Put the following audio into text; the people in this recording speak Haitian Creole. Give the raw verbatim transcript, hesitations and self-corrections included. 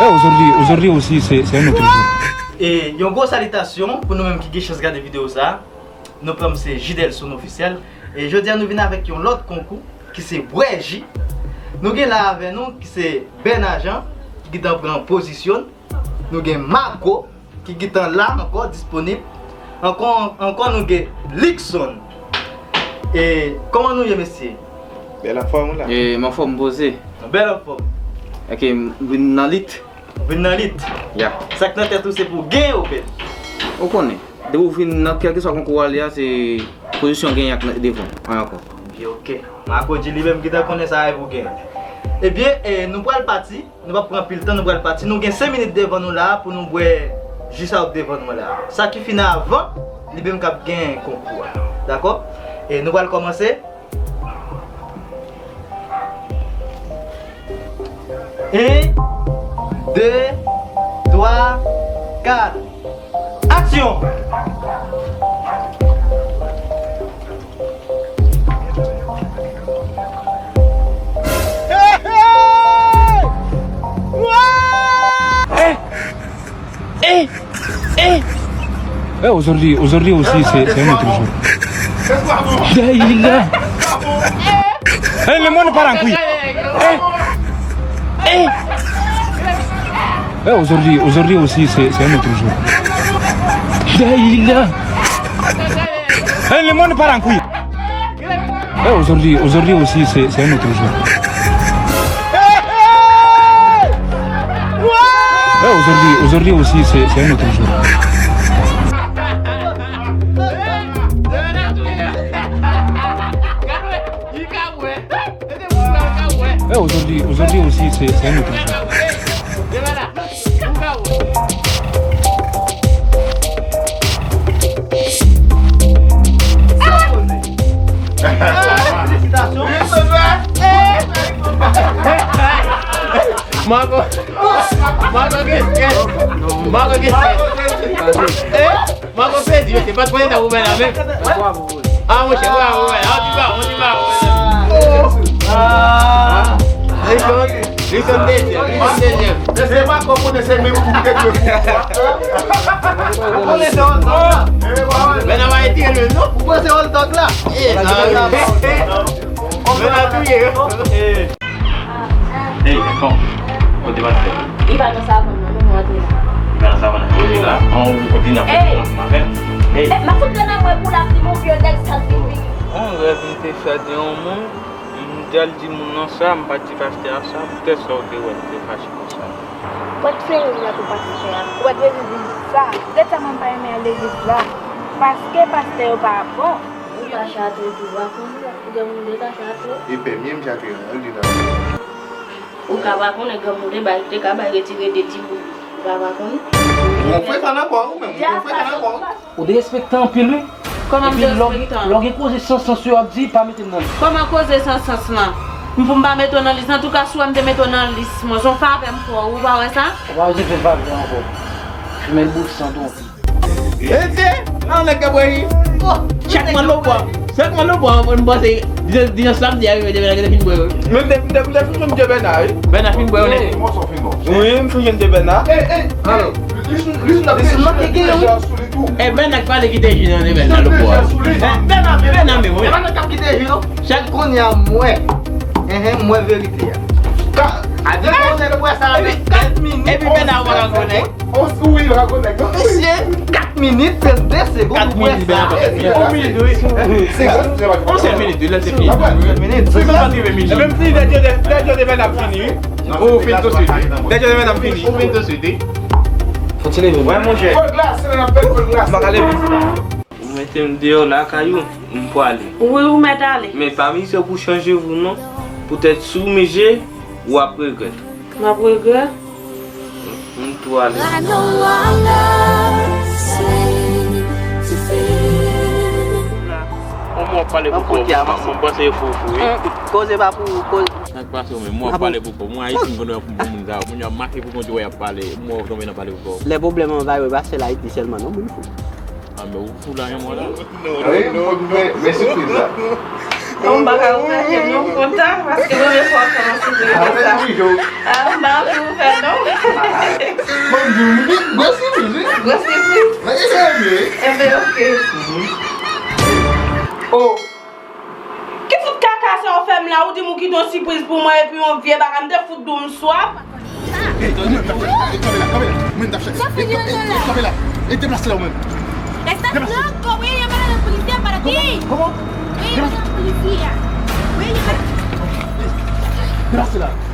Eh, aujourd'hui, aujourd'hui aussi, c'est, c'est un autre jour. E yon gwo salitasyon pou nou menm ki gen chans gade videyo sa a. Non pa m se Jidelson Ofisyèl. E jodi a nou vin avèk yon lòt konkou ki se bwè ji. Nou gen la avè nou ki se Bèna Jan ki gentan pran pozisyon. Nou gen Mago ki gentan la ankò disponib. Ankò, ankò nou gen Luckson. E kòman nou ye, mesye? Bèl anfòm ou la? E m anfòm poze. Bèl anfòm. Ok, m vin nan lit. Ou vin nan lit? Ya. Sa k nan tèt ou se pou w genyen ou pèdi? Ou konnen, depi w vin nan kèlkeswa konkou w ale a, se pozisyon genyen ak devan an ankò. Ok, ok. Mago di li menm gentan konnen sa e pou genyen. Ebyen, e, nou pral pati. Nou p ap pran anpil tan, nou pral pati. Nou gen senk minit devan nou la a pou nou bwè ji sa w ap devan nou la a. Sa ki fin avan, li menm k ap genyen konkou a. Dakò? E nou pral kòmanse. En, de, twa, kat. Aksyon! Eh, eh, eh. Eh, aujourd'hui, aujourd'hui aussi, c'est, c'est un autre jour. Dayila. Eh, le monde part en couille. Eh, eh. Eh, aujourd'hui, aujourd'hui aussi, c'est, c'est un autre jour. Dayila. Eh, le monde part en couille. Eh, aujourd'hui, aujourd'hui aussi, c'est, c'est un autre jour. Eh, aujourd'hui, aujourd'hui aussi, c'est, c'est un autre jour. Eh, aujourd'hui, aujourd'hui aussi, c'est, c'est un autre jour. Felisitasyon. Mago, Mago gen strès. Mago gen strès. Eh? Mago pèdi, mesye, pa t konnen sa pou fè la menm. Ah, monchè, bravo, bravo. Ah, ti bawon, ti bawon. Ah. Li son, li son dezyèm, li son dezyèm. Men se pa kò konnen se menm pou tèt yo pou. Ou konnen se hot dog la. Men nan va etire l menm, non? Ou panse hot dog la? Eh, non. Men la touye yo. Ey, Gason, kote pastè? Li pa nan savann nan, non, nou antre la. Li pa nan savann nan, kote la? An, ou kontinye ap fè yon maten? Ey. Eh, m ap fout grenn nan mwen pou l ap di m yon vye nèg sal vin vini. Yon rèv m te fè de yon moun, m di al di moun nan sa, m pa t di pastè a sa, poutèt sa ou te wè m te fache konsa. Ou pa t fè yon rèv pou pastè a. Ou pa t bezwen di m sa. Poutèt sa mwen pa renmen al legliz la. Paske pastè yo pa bon. Ou ka chate tou, ou pa konnen, ou gen moun de ka chate. E pèmye m chate an, li nan. Ou ka pa konnen granmoun te bay, te ka bay retire de ti bout. Ou ka pa konnen. Ou fè sa nan kò ou menm, ou fè sa nan kò ou. Ou derespektan anpil, wi. Kòman m derespektan? Epi lè w gen koze san sans yo ap di, pa mete m nan lis. Kòman koze san sans lan? M pou m pa mete w nan lis. Antouka, si w wè m te mete w nan lis, mwen, se yon favè m fè w, ou pa wè sa? Ou pa bezwen fè favè ankò. Fimèl bout san twonpe. Mesye, la yon nèg k ap rayi. Chak mwen lobwa. Chak mwen lobwa, mwen panse, dijan, dijan samdi a rive, Djebèna gentan fin bwè yo. Mwen te, mwen te, mwen te fin jwenn Djebèna, wi. Bèna fin bwè yo nèt. Wi, m fin jwenn Djebèna. Ey, ey, alo. Li sou, li sou nan, li sou nan, li sou nan. E Bèna k pale kite ji nan, e Bèna lobwa. Bèna, Bèna, men, wi. E pa nan k ap kite ji, non. Chak kounye a, mwen. Enhen, mwen verite a. Ka, a di konnen lobwa sa, epi, kat minit. Epi Bèna pa ka konnen. On sourir, pa konnen. Mesye, kat minit, trannde segonn, ou wè sa. Kat minit, wi. On sèl minit, wi, lè se fini. Sèl minit. Segonn pa t rive minit. Menm si lè Dye, lè Dye demen ap fini, wi. Ou fin tou swit, wi. Lè Dye demen ap fini. Ou fin tou swit, wi. Fò ti leve. Wè, monchè. Kòl glase, nan apèl kòl glase. M pa ka leve. Ou mete m deyò lakay ou, m prale. Wi, ou mèt ale. Men pa mize pou chanje vou non. Poutèt si w mize, w ap regrèt. M ap regrèt? M tou ale. Mwen, mwen pale pou kò, mwen panse e fou, fou, wi. Koze pa pou koze. Sa k pase w menm? Mwen pale pou kò. Mwen Ayiti, m konn wè pou moun sa yo. Moun yo ap mache pou kont yo, y ap pale. Mwen tonbe nan pale pou kò. Lè pwoblèm anvayi w, e pa sèl Ayiti sèlman, non, moun fou. Ah, men ou fou la, yon mò la. Wi, men, men sipriz la. Non, m pa ka ouvè kè m non, m kontan, paske premye fwa m fè yon sipriz konsa. Ah, m pa anvi ouvè non. Gwo sipriz, wi. Gwo sipriz. Mwen eseye vle, wi. Enben, oke. Oh. Ki fout kaka sa w fè m la? Ou di m ou kite yon sipriz pou mwen epi yon vye bagay, m te fout di w m swaf. Ey, kanpe la, kanpe la, kanpe la. Mwen, t ap chèche. Sa fè ki nan la? Kanpe la. E deplase la, ou menm. Deplase. Loco, voy a llamar a la policía para ti. Kòman? Kòman? Voy a llamar a la policía. Voy a llamar. Deplase la.